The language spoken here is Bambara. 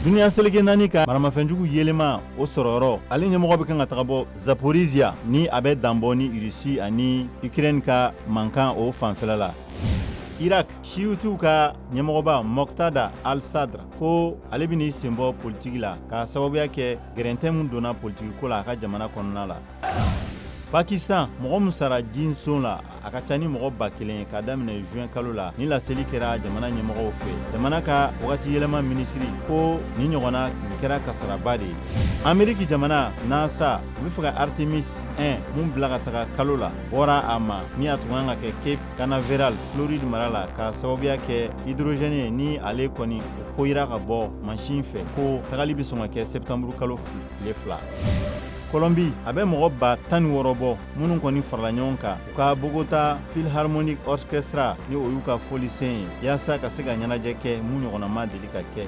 Duniya seleke naani ka maramafɛnjugu yelema o sɔrɔyɔrɔ, ale ɲɛmɔgɔ bɛ kan ka taga bɔ Zaporizia ni a bɛ danbɔ ni Irisi ani Ukraine ka mankan o fanfɛla la. Irak, Shiitiw ka ɲɛmɔgɔba Moktada al-Sadr ko ale bɛn'i senbɔ politiki la k'a sababuya kɛ gɛrɛntɛ min donna politiki ko la a ka jamana kɔnɔna la. Pakistan, mɔgɔ min sara jinson la, a ka ca ni mɔgɔ 1000 ye k'a daminɛ juin kalo la. Ni laseli kɛra jamana ɲɛmɔgɔw fɛ. Jamana ka wagati yɛlɛma minisiri ko nin ɲɔgɔnna nin kɛra kasaraba de ye. Ameriki jamana NASA, u bɛ fɛ ka Artemis 1 mun bila ka taga kalo la, bɔra a ma ni a tun kan ka kɛ Cape Canaveral, Floride mara la, k'a sababuya kɛ hydrogène ye ni ale kɔni o poyira ka bɔ mansin fɛ, ko tagali bɛ sɔn ka kɛ septembre kalo tile 2. Colombie, a bɛ mɔgɔ 16,000 bɔ minnu kɔni farala ɲɔgɔn kan u ka Bogota Philharmonic Orchestra ni o y'u ka fɔlisen ye, yaasa ka se ka ɲɛnajɛ kɛ mun ɲɔgɔnna ma deli ka kɛ.